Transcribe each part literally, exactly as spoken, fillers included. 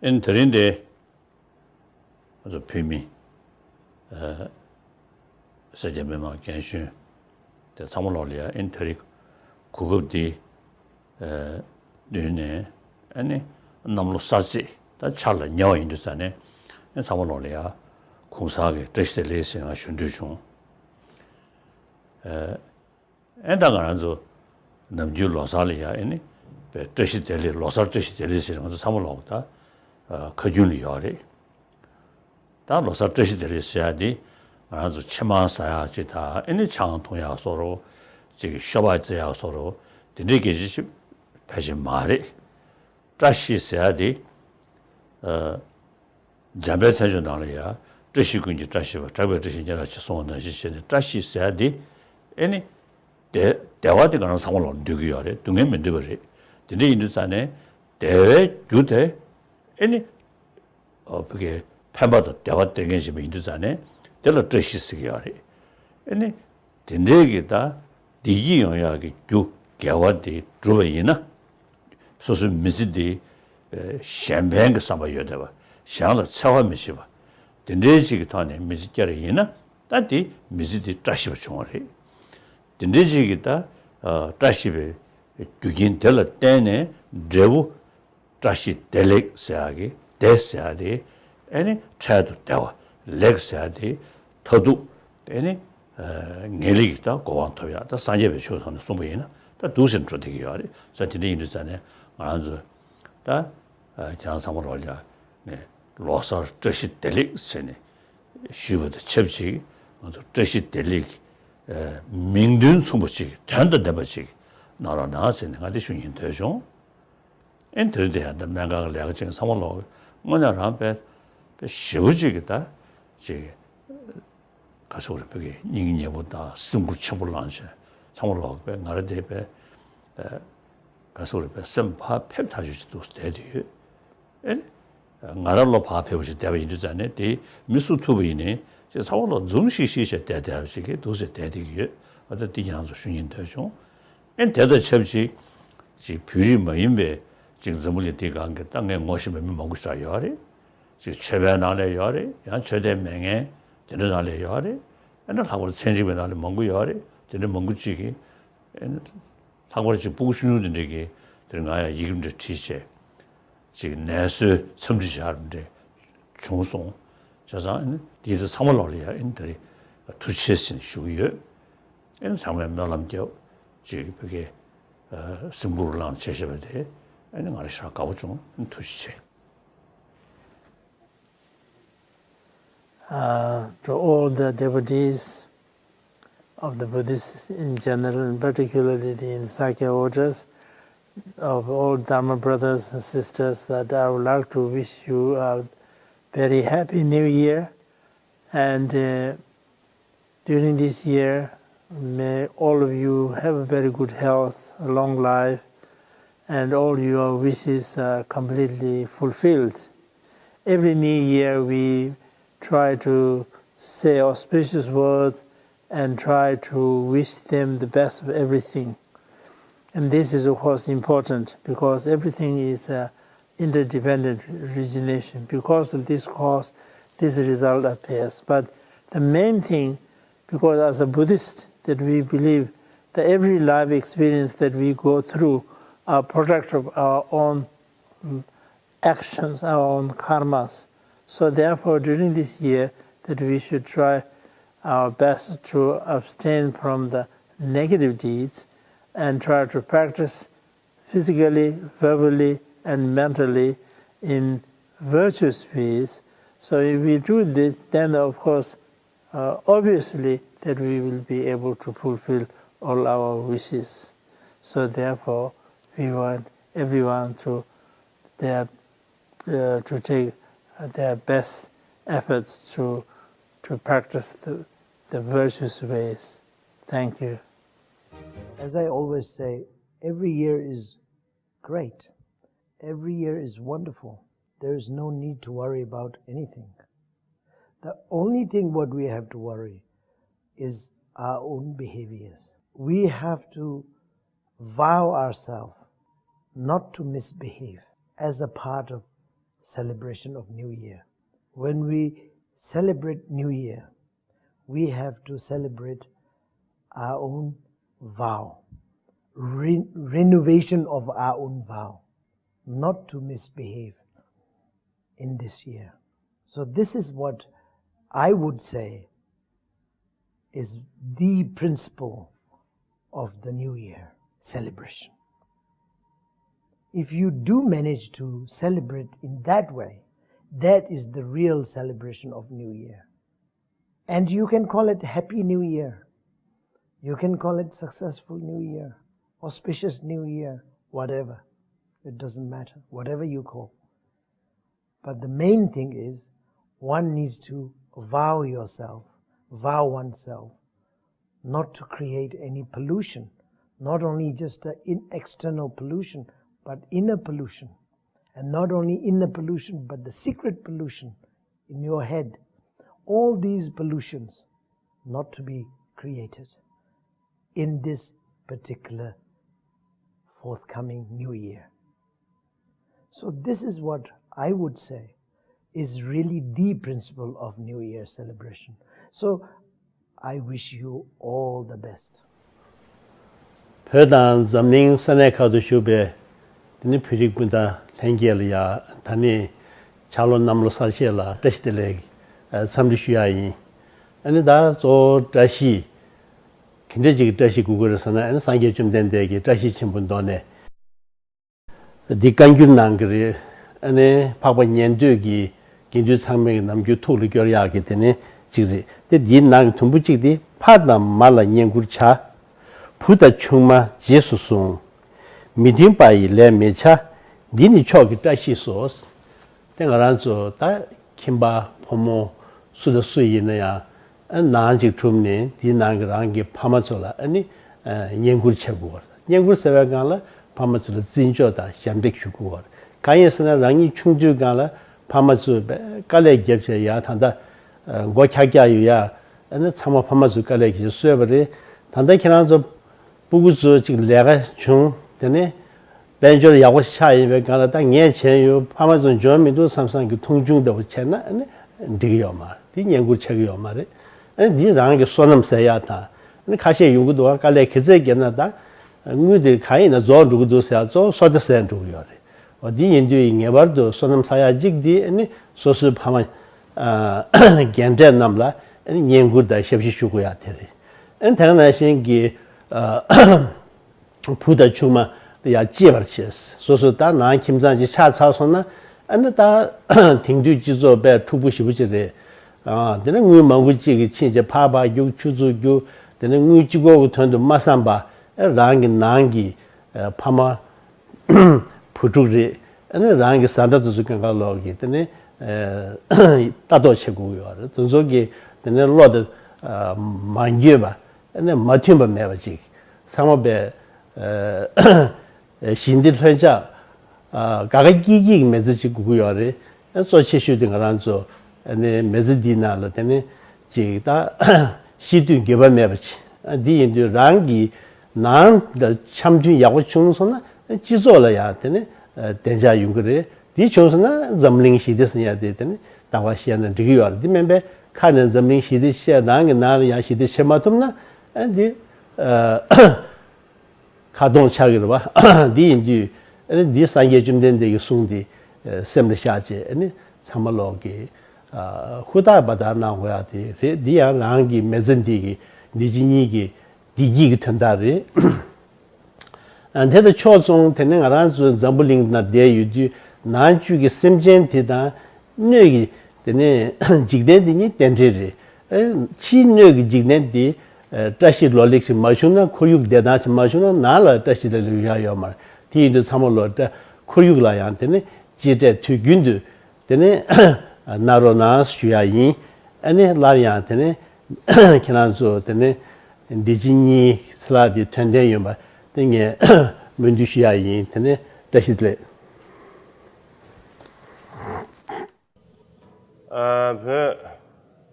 ཨེ་ནི་དེ་རིང་འདི་ང་ཚོ་བོད་མི་ཨ་སེར་སྐྱ་མི་མང་རྒན་གཞོན་དེ་ཚང་མ་ལོག་ལ་ཡ་ཨེ་ནི་དེ་རིང་གོ་སྐབས་འདི་ཨ་བསྟུན་ནས་ཨེ་ནི་གནམ་ལོ་གསར་ཚེས་ད་འཆར་ལ་ཉེ་བ་ཡིན་དུས་ཙང་ནས་ཨེ་ཚང་མ་ལོག་ལ་ཡ་གུང་སེང་གི་བཀྲ་ཤིས་བདེ་ལེགས་ཟེར་ང་ཞུ་འདོད་བྱུང་། ཨ་ཨེ་ད་ང་རང་ཚོ་ནམ་རྒྱུན་ལོ་གསར་ལ་ཡ་ཨེ་ནི་བཀྲ་ཤིས་བདེ་ལེགས་ལོ་གསར་བཀྲ་ཤིས་བདེ་ལེགས་ཟེར་ང་ཚོ་ཚང་མ་ལོག་ད་ཨ་ཁ་རྒྱུན་ལ་ཡོད་རེད། ད་ལོ་གསར་བཀྲ་ཤིས་བདེ་ལེགས་ཟེར་ཡ་འདི་ང་རང་ཚོ་ཕྱེ་མར་ཟ་ཡག་ཅིག་དང་ཨེ་ནི་ཆང་འཐུང་ཡག་བཟོ་འདྲ་ཅིག་ཤོ་སྦག་རྩེ་ཡག་བཟོ་འདྲ་དེ་འདྲའི་སྐད་ཆ་ཅིག་ཕལ་ཆེར་མ་རེད། བཀྲ་ཤིས་ཟེར་ཡ་འདི་ཨ་འཇམ་དཔལ་མཚན་བརྗོད་ནང་ལ་ཡ་བཀྲ་ཤིས་ཀུན་གྱི་བཀྲ་ཤིས་པ། གྲགས་པའི་བཀྲ་ཤིས་སྙན་གྲགས་ཆེ་གསུངས་པ་ནང་བཞིན་བྱས་ནས་བཀྲ་ཤིས་ཟེར་ཡ་འདི་ཨེ་ནི་བདེ་བདེ་བ་དེ་ང་རང་ཚང་མ་ལོག་འདོད་ཀྱི་ཡོད་རེད། སྡུག་བསྔལ་མི་འདོད་པ་རེད། དེ་འདྲ་ཡིན་དུས་ཙང་ནས་བདེ་བའི་རྒྱུ་དེ་ཨེ་ནི་ཨོ་བོད་ཀྱི་ཕན་པ་དང་བདེ་བ་སྟེར་མཁན་ཞིག་ཡིན་དུས་ཙང་ནས་དེ་ལ་བཀྲ་ཤིས་ཟེར་གྱི་ཡོད་རེད། ཨེ་ནི་དེ་འདྲའི་གི་ད་བདེ་སྐྱིད་ཡོང་ཡག་གི་རྒྱུ་དགེ་བ་དེ་བསྒྲུབས་པ་ཡིན་ན། སོ་སོའི་མི་ཚེ་འདི་ཨེ་གཞན་ཕན་གྱི་བསམ་པ་ཡོད་བསྡད་པ། གཞན་ལ་འཚེ་བ་མི་བྱེད་པ། དེ་འདྲའི་ཅིག་གི་ཐོག་ནས་མི་ཚེ་བསྐྱལ་བ་ཡིན་ན་ད་དེ་མི་ཚེ་འདི་བཀྲ་ཤིས་པ་བྱུང་བ་རེད། དེ་འདྲའི་ཅིག་གི་ད་ཨ་བཀྲ་ཤིས་པའི་རྒྱུ་རྐྱེན་དེ་ལ་བརྟེན་ནས་འབྲས་བུ་བཀྲ་ཤིས་བདེ་ལེགས་ཟེར་ཡག་གི་བདེ་ཟེར་ཡག་དེ་ཨེ་ནི་འཕྲལ་དུ་བདེ་བ། ལེགས་ཟེར་ཡག་དེ་མཐར་ཐུག་ཨེ་ནི་ཨ་ངེས་ལེགས་ཀྱི་ད་གོ་འཕང་ཐོབ་ཡག་ད་སངས་རྒྱས་པའི་ཆོས་ཐོག་ནས་གསུངས་པ་ཡིན་ན་ད་འདུག་སེ་འགྲོ་བསྡད་ཀྱི་ཡོད་རེད། ས་དེ་འདྲ་ཡིན་དུས་ཙང་ནས་ང་རང་ཚོ་ད་ཨ་ཁྱེད་རང་ཚང་མ་ལོག་ལ་ཡ་ནས་ལོ་གསར་བཀྲ་ཤིས་བདེ་ལེགས་ཟེར་ནས་ཞུས་པ་དང་ཆབས་ཅིག་ང་ཚོ་བཀྲ་ཤིས་བདེ་ལེགས་ཀྱི་ཨ་མིང་དོན་མཚུངས་པ་ཅིག་དོན་དང་ལྡན་པ་ཅིག་གནང་རོགས་གནང་ཟེར་ནས་ང་འདི་ཞུ་སྙིང་འདོད་བྱུང་། ཨེ་དེ་རིང་འདི་ཡང་ད་སྨན་ཁང་གི་ལས་ཀ་བྱེད་མཁན་ཚང་མ་ལོག་དངོས་གནས་རང་དཔེ་དཔེ་ཞེ་པོ་ཅིག་གི་ད་ཅིག་ག་ཟེར་དགོས་རེད། བོད་ཀྱི་སྙིང་ཉེ་པོ་དང་སེམས་ཁུར་ཆེན་པོ་བླངས་བྱས་ཚང་མ་ལོག་དཔེ་ང་རང་འདི་དཔེ་ག་ཟེར་དགོས་རེད། དཔེ་སེམས་ཕར་ཕེབས་ཐག་ཆོད་ཅིག་འདུག་བསྡད་དེ་ཡོད། ཨེ། ང་རང་ལོ་བག་ཕེབས་པ་ཞིག་བསྡད་པ་ཡིན་དུས་ཙང་ནས་དེ་མི་སུ་ཐུག་པ་ཡིན་ནའི་ཅིག་ཚང་མ་ལོག་འཛུམ་ཤིག་ཤིག་བྱས་བསྡད་བསྡད་པ་ཞིག་གིས་འདུག་ཟེར་བསྡད་བསྡད་ཀྱི་ཡོད། ཨ་ད་འདི་ཁྱེད་རང་ཚོ་ཞུ་སྙིང་འདོད་བྱུང་། ཨེ་དེ་དང་ཆབས་ཅིག་ཅིག་བོད་རིགས་མ་ཡིན་པའི་ཅིག་འཛམ་བུ་གླིང་འདིའི་སྒང་གི་ད་ངས་ངོ་ཤེས་པའི་མི་མང་པོ་ཞིག་ཡོད་རེད། ཅིག་ཆོས་པའི་ནང་ལ་ཡོད་རེད། ཡང་ཆོས་དད་མེད་མཁན་དེ་འདྲ་ནང་ལ་ཡོད་རེད། ཨེ་ན་ལྷག་པར་ཚན་རིག་པའི་ནང་ལ་མང་པོ་ཡོད་རེད། དེ་འདྲ་མང་པོ་ཅིག་གིས་ཨེ་ན་ལྷག་པར་ཅིག་སྤུ་གུ་ཆུང་ཆུང་དེ་འདྲ་གིས་དེར་ང་ཡང་ཡི་གེ་འདྲ་བྲིས་བྱས། ཅིག་ནད་གསོའི་འཚམས་འདྲི་བྱ་རུ་འདྲ་བྱུང་སོང་། བྱས་ཙང་ཨེ་ན་དེའི་དེ་ཚང་མ་ལོག་ལ་ཡ་ཨེ་ན་དེ་རིང་ཐུགས་རྗེ་ཆེ་ཟེར་ནས་ཞུ་གི་ཡོད། ཨེ་ན་ཚང་མས་སྨོན་ལམ་རྒྱབ། ཅིག་བོད་སྐད་སེམས་ཁུར་བླངས་བྱས་བཞག་པ་དེ་ཨེ་ན་ང་རང་ཞེ་དྲག་དགའ་པོ་བྱུང་། ཨེ་ན་ཐུགས་རྗེ་ཆེ། Uh, to all the devotees of the Buddhists in general, and particularly the Sakya orders, of all Dharma brothers and sisters, that I would like to wish you a very happy New Year. And uh, during this year, may all of you have a very good health, a long life, and all your wishes are completely fulfilled. Every New Year, we try to say auspicious words and try to wish them the best of everything. And this is, of course, important because everything is uh, interdependent origination. Because of this cause, this result appears. But the main thing, because as a Buddhist, that we believe that every life experience that we go through are product of our own mm, actions, our own karmas. So therefore, during this year, that we should try our best to abstain from the negative deeds and try to practice physically, verbally, and mentally in virtuous ways. So if we do this, then of course, uh, obviously that we will be able to fulfill all our wishes. So therefore, we want everyone to their uh, to take their best efforts to to practice the, the virtuous ways. Thank you. As I always say, every year is great. Every year is wonderful. There is no need to worry about anything. The only thing what we have to worry is our own behaviors. We have to vow ourselves not to misbehave as a part of celebration of New Year. When we celebrate New Year, we have to celebrate our own vow, re- renovation of our own vow, not to misbehave in this year. So, this is what I would say is the principle of the New Year celebration. If you do manage to celebrate in that way, that is the real celebration of New Year. And you can call it Happy New Year. You can call it Successful New Year, Auspicious New Year, whatever. It doesn't matter, whatever you call. But the main thing is, one needs to vow yourself, vow oneself, not to create any pollution, not only just the in external pollution, but inner pollution. And not only inner pollution, but the secret pollution in your head. All these pollutions not to be created in this particular forthcoming New Year. So, this is what I would say is really the principle of New Year celebration. So, I wish you all the best. བོད་དང་འཛམ་གླིང་ས་གནས་ཁག་ཏུ་བཞུགས་པའི་དེ་ནི་བོད་རིགས་སྤུན་ཟླ་ལྷན་རྒྱས་ལ་ཡང་ད་ནི་འཆར་ལོ་གནམ་ལོ་གསར་བཞད་ལ་བཀྲ་ཤིས་བདེ་ལེགས་འཚམས་འདྲི་ཞུ་ཡ་ཡིན། ཨ་ནི་ད་གཙོ་བོ་བཀྲ་ཤིས་ག་འདྲ་ཅིག་གི་བཀྲ་ཤིས་དགོས་ཀྱི་རེད་ཟེར་ན། ཨ་ནི་སངས་རྒྱས་བཅོམ་ལྡན་འདས་ཀྱི་བཀྲ་ཤིས་ཆེན་པོའི་མདོ་ནས། འདི་བཀའ་འགྱུར་ནང་གི་རེད། ཨ་ནི་འཕགས་པ་ཉན་ཐོས་ཀྱི་དགེ་འདུན་ཚང་མའི་ནམ་རྒྱུན་ཐུགས་ལ་སྐྱོར་ཡག་གི་དེ་ནི་གཅིག་རེད། དེ་འདིའི་ནང་གི་དུམ་བུ་གཅིག་དེ། ཕ་དང་མ་ལ་བསྙེན་བཀུར་བྱ། བུ་དང་ཆུང་མ་རྗེས་སུ་བཟུང་། མི་མཐུན་པ་ཡི་ལས་མི་བྱ། འདི་ནི་མཆོག་གི་བཀྲ་ཤིས་སོ། དེ་ང་རང་ཚོ་ད་ཁྱིམ་པ་ཕོ་མོ་སུ་དང་སུ་ཡིན་ན་ཡང་། ཨ་ནང་ཅིག་གྲུབ་ནས་དེའི་ནང་གི་རང་གི་ཕ་མ་ཚོ་ལ་ཨ་ནི་ཨ་བསྙེན་བཀུར་བྱེད་དགོས་པ་རེད། བསྙེན་བཀུར་ཟེར་བའི་སྒང་ལ་ཕ་མ་ཚོ་ལ་བརྩི་འཇོག་དང་ཞབས་འདེགས་ཞུ་དགོས་པ་རེད། གང་ཡིན་ཟེར་ན་རང་ཉིད་ཆུང་དུས་སྒང་ལ་ཕ་མ་ཚོས་དཀའ་ལས་བརྒྱབ་བྱས་ཡ་ད་ལྟ་མགོ་འཁྱག་འཁྱག་ཡོད་ཡ། ཨ་ནི་ཚང་མ་ཕ་མ་ཚོས་དཀའ་ལས་བརྒྱབ་བྱས་གསོས་པ་རེད། ད་ལྟ་ཁྱེད་རང་ཚོ་སྤུ་གུ་ཚོ་ཅིག་ལས་ཀ་བྱུང་། དེ་ནས་དཔལ་འབྱོར་ཡག་པོ་ཆགས་ཡིན་པའི་སྒང་ལ་ད་ངས་བྱས་ཡོད། ཕ་མ་ཚོ་འཇོན་མི་འདུག་བསམ་བསམ་གྱི་མཐོང་ཆུང་འདྲ་བོ་བྱས་ན་ཨ་ནི་འགྲིག་གི་ཡོད་མ་རེད། དེ་བསྙེན་བཀུར་ཆགས་ཀྱི་ཡོད་མ་རེད། ཨ་ནི་འདི་རང་གི་བསོད་ནམས་ཟེར་ཡག་དང་། ཨ་ནི་ཁ་ཤས་ཡོང་གི་འདུག་བ། དཀའ་ལས་ག་ཚད་བརྒྱབ་ན་ད་དངུལ་དེ་གང་ཡིན་ན་རྫོགས་འགྲོ་གི་འདུག་ཟེར་ཡག་གཙོ་བོ་བསོད་བདེ་ཟད་འགྲོ་གི་ཡོད་རེད། འོ་འདི་ཡིན་དུས་ངེས་པར་དུ་བསོད་ནམས་བསགས་ཡག་གཅིག་འདི་ཨ་ནི་སོ་སོའི་ཕ་མ་ཨ་རྒན་གྲས་རྣམས་ལ་ཨ་ནི་བསྙེན་བཀུར་དང་ཞབས་ཕྱི་ཞུ་དགོས་ཡག་དེ་རེད། ཨ་ནི་དེ་ག་ནང་བཞིན་གྱི་ཨ་བུ་དང་ཆུང་མ་ཡང་གཅེས་པར་བྱས། སོ་སོ་ད་ནང་ཁྱིམ་ཚང་ཅིག་ཆགས་ཚར་སོང་ན། ཨ་ནི་ད་དེང་དུས་སྤྱི་ཚོགས་དཔེ་འཁྲུག་པོ་ཞེ་པོ་ཅིག་རེད། ཨ་དེ་ནས་དངུལ་མང་པོ་ཅིག་གིས་ཕྱིན་བྱས་ཕར་ཕར་རྒྱུག་ཆུ་ཚོད་རྒྱུག་དེ་ནས་དངུལ་གཅིག་པོ་གི་དོན་དུ་མ་བསམ་པ། ཨ་རང་གི་ནང་གི་ཨ་ཕ་མ་བུ་ཕྲུག་རེད། ཨ་ནི་རང་གི་བཟའ་ཟླ་དེ་ཚོ་སྒང་ག་ལོག་གིས་དེ་ནས་ཨ་ལྟ་རྟོག་བྱེད་དགོས་ཀྱི་ཡོད་རེད། དེ་ཚོ་གིས་དེ་ནས་བློ་དེ་ཨ་མ་འགྱོད་པ། ཨ་ནི་མ་མཐུན་པ་མེད་པ་ཅིག་ཚང་མ་དཔེ་ཨ་ཞི་བདེ་ལྷོད་འཇགས། ཨ་དགའ་དགའ་སྐྱིད་སྐྱིད་ཀྱི་མི་ཚེ་ཅིག་དགོས་ཀྱི་ཡོད་རེད། ཨ་གཙོ་ཆེ་ཤོས་དེ་ང་རང་ཚོ་ཨ་ནི་མི་ཚེ་འདིའི་ནང་ལ་དེ་ནི་ཅིག་ད་ཤི་དུས་འགྱོད་པ་མེད་པ་ཅིག་ཨ་འདི་ཡིན་དུས་རང་གི་ནང་དང་འཆམ་མཐུན་ཡག་པོ་བྱུང་སོང་ན་སྤྱི་ཚོགས་ལ་ཡང་དེ་ནི་ཨ་བདེ་འཇགས་ཡོང་གི་རེད། འདི་བྱུང་སོང་ན་འཛམ་གླིང་ཞི་བདེ་ཟེར་ཡ་དེ་དེ་ནི་རྟག་པར་བཤད་ན་འགྲིག་གི་ཡོད་རེད། འདི་མིན་པའི་ཁ་ནས་འཛམ་གླིང་ཞི་བདེ་བཤད། རང་གི་ནང་ལ་ཡང་ཞི་བདེ་བྱེད་མ་ཐུབ་ན་ཨ་འདི་ཨ་ཁ་སྟོང་ཆགས་ཀྱི་རེད་བ། འདི་ཡིན་དུས་ཨ་ནི་འདི་སངས་རྒྱས་བཅོམ་ལྡན་འདས་ཀྱི་གསུང་འདི་ཨ་སེམས་ལ་བཞག་བྱས་ཨ་ནི་ཚང་མ་ལོག་གི་ཨ་ཧུར་ཐག་འབད་ཐག་གནང་དགོས་ཡ་དེ་རེད། འདི་ཡང་རང་གི་མི་ཚེ་འདི་གི་བདེ་སྐྱིད་གཉིས་ཀྱི་བདེ་སྐྱིད་ཀྱི་དོན་དག་རེད། ཨ་དེ་དང་ཕྱོགས་མཚུངས་དེ་ནི་ང་རང་ཚོ་འཛམ་བུ་གླིང་ན་བསྡད་ཡོད་དུས་ནང་བཅུད་ཀྱི་སེམས་ཅན་དེ་དང་སྣོད་ཀྱི་དེ་ནས་འཇིག་རྟེན་འདི་གཉིས་རྟེན་འབྲེལ་རེད། ཨེ་ཕྱིའི་སྣོད་ཀྱི་འཇིག་རྟེན་འདི་ཨེ་བཀྲ་ཤིས་ལོ་ལེགས་ཤིག་མ་བྱུང་ན། ཁོར་ཡུག་བདེ་ཐང་ཞིག་མ་བྱུང་ན་ནང་ལ་བཀྲ་ཤིས་ལོ་ལེགས་ཡོང་ཡ་ཡོད་མ་རེད། དེ་ཡིན་དུས་ཚང་མ་ལོ་བཀྲ་ཁོར་ཡུག་ལ་ཡང་དེ་ནི་གཅེས་སྤྲས་དུས་རྒྱུན་དུ་དེ་ནི་གནང་རོགས་གནང་ཞུ་ཡ་ཡིན། ཨ་ནི་སླར་ཡང་དེ་ནི་ཁྱེད་རང་ཚོ་དེ་ནི་བདེ་སྐྱིད་གཉིས་ཚེ་ལྷ་འདི་དོན་ལྡན་ཡོང་བ་དེ་ངས་སྨོན་འདུན་ཞུ་ཡ་ཡིན། དེ་ནི་བཀྲ་ཤིས་བདེ་ལེགས། ཨ་བོད་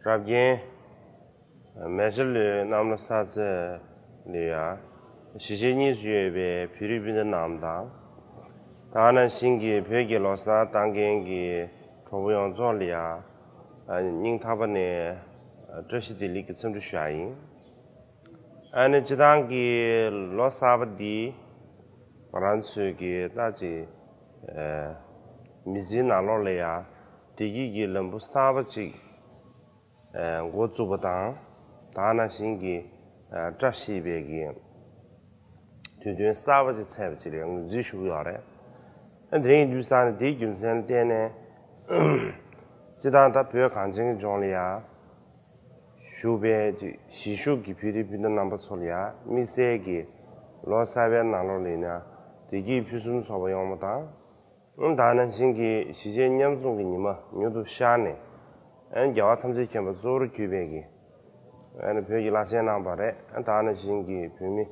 རབ་རྒྱན་མེ་བྱ་ལོའི་གནམ་ལོ་གསར་ཚེས་ལ་ཡ་གཞིས་བྱེས་གཉིས་སུ་ཡོད་པའི་བོད་རིགས་སྤུན་ཟླ་རྣམས་དང་ ད་ག་ནང་བཞིན་གྱི་བོད་ཀྱི་ལོ་གསར་བཏང་མཁན་གྱི་གྲོགས་པོ་ཡོངས་རྫོགས་ལ་ཡ། ཨ། སྙིང་ཐག་པ་ནས་བཀྲ་ཤིས་བདེ་ལེགས་ཀྱི་འཚམས་འདྲི་ཞུ་ཡ་ཡིན། ཨ་ནི་སྤྱིར་བཏང་གི་ལོ་གསར་པ་འདི་ང་རང་ཚོའི་གི་ད་ཅིག་ཨ། མི་ཚེའི་ནང་ལོགས་ལ་ཡ་བདེ་སྐྱིད་ཀྱི་ལམ་བུ་གསར་པ་ཅིག་ཨ། འགོ་བཙུགས་པ་དང་། ད་ག་ནང་བཞིན་གྱི་ཨ། བཀྲ་ཤིས་པའི་གི་དུས་སྟོན་གསར་པ་ཅིག་ཚེས་པ་ཅིག་ལ་ངོས་འཛིན་ཞུ་གི་ཡོད་རེད། ཨ། དེ་རིང་དུས་སང་ནས་དེའི་རྒྱུ་མཚན་ལ་བརྟེན་ནས་སྤྱིར་བཏང་ད་བོད་གངས་ཅན་གྱི་ལྗོངས་ལ་ཡ་བཞུགས་པའི་ཅིག་གཞིས་བཞུགས་ཀྱི་བོད་རིགས་སྤུན་ཟླ་རྣམ་པ་ཚོ་ལ་ཡ་དམིགས་བསལ་གྱི་ལོ་གསར་པའི་ནང་ལོགས་ལ་ཡིན་ན་བདེ་སྐྱིད་ཕུན་སུམ་ཚོགས་པ་ཡོང་བ་དང་། ད་ག་ནང་བཞིན་གྱི་གཞིས་བྱེས་མཉམ་འཛོམས་ཀྱི་ཉི་མ་མྱུར་དུ་ཤར་ནས། ཨ་ནི་རྒྱལ་བ་ཐམས་ཅད་མཁྱེན་པ་གཙོ་བོར་གྱུར་པའི་གི་ཨ་ནི་བོད་ཀྱི་བླ་ཆེན་རྣམ་པ་རེད། ཨ། ད་ག་ནང་བཞིན་གྱི་བོད་མི་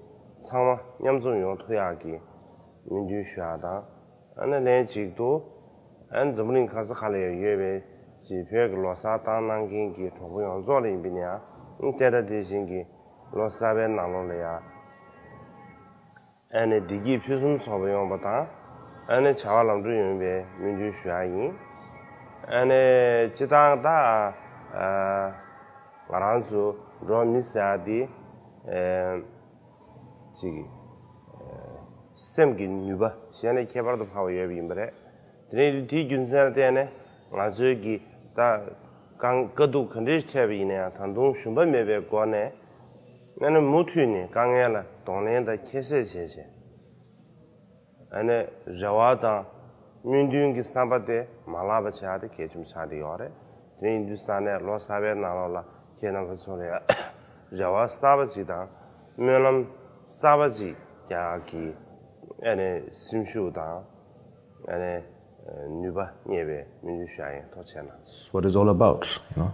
ཚང་མ་མཉམ་འཛོམས་ཡོང་ཐུབ་ཡག་གི་སྨོན་འདུན་ཞུ་ཡག་དང་། ཨ་ནི་ལན་གཅིག་ཏུ་ཨ་ནི་འཛམ་བུ་གླིང་ག་ས་ག་ལ་ཡང་ཡོད་པའི་ཅིག་བོད་ཀྱི་ལོ་གསར་བཏང་གནང་མཁན་གྱི་གྲོགས་པོ་ཡོངས་རྫོགས་ལ་ཡིན་པ་ཡིན་ན་ཡང་། ཨ། དེ་དང་དེ་བཞིན་གྱི་ལོ་གསར་པའི་ནང་ལོགས་ལ་ཡ། ཨ་ནི་བདེ་སྐྱིད་ཕུན་སུམ་ཚོགས་པ་ཡོང་བ་དང་། ཨ་ནི་བྱ་བ་ལམ་འགྲོ་ཡོང་བའི་སྨོན་འདུན་ཞུ་ཡ་ཡིན། ཨ་ནི་སྤྱིར་བཏང་ད་ཨ་ང་རང་ཚོ་འགྲོ་བ་མི་ཟེར་ཡ་དེ་ཨ་ཅིག་ཨ་སེམས་ཀྱི་ནུས་པ་གཞན་ལས་ཁྱད་པར་དུ་འཕགས་པ་ཡོད་པ་ཡིན་པ་རེད། དེ་ནས་དེའི་རྒྱུ་མཚན་ལ་བརྟེན་ནས་ང་ཚོའི་གི་ད་གང་དཀའ་སྡུག་ག་འདྲས་འཕྲད་པ་ཡིན་ན་ཡང་ད་དུང་ཞུམ་པ་མེད་པའི་སྒོ་ནས། ཨ་ནི་མུ་མཐུད་ནས་དཀའ་ངལ་ལ་གདོང་ལེན་དང་ཁྱད་བསད་བྱས་བྱས། ཨ་ནི་རེ་བ་དང་སྨོན་འདུན་གྱི་བསམ་པ་དེ་མ་བརླག་པ་བྱ་དེ་གལ་ཆེན་པོ་ཆགས་བསྡད་ཡོད་རེད། དེ་ཡིན་དུས་ཙང་ནས་ལོ་གསར་པའི་ནང་ལོགས་ལ་ཁྱེད་རྣམ་པ་ཚོ་ལ་རེ་བ་གསར་པ་ཅིག་དང་སྨོན་ལམ་གསར་པ་ཅིག་རྒྱག་གི། ཨ་ནི་སེམས་ཤུགས་དང་། ཨ་ནི་ནུས་པ་རྙེད་པའི་སྨོན་འདུན་ཞུ་ཡ་ཡིན། ཐུགས་རྗེ་གནང་། What is all about, you know?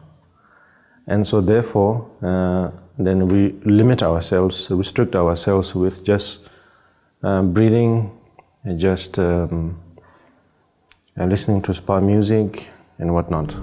And so therefore, uh, then we limit ourselves, restrict ourselves with just uh, breathing, just um, uh, listening to spa music and whatnot.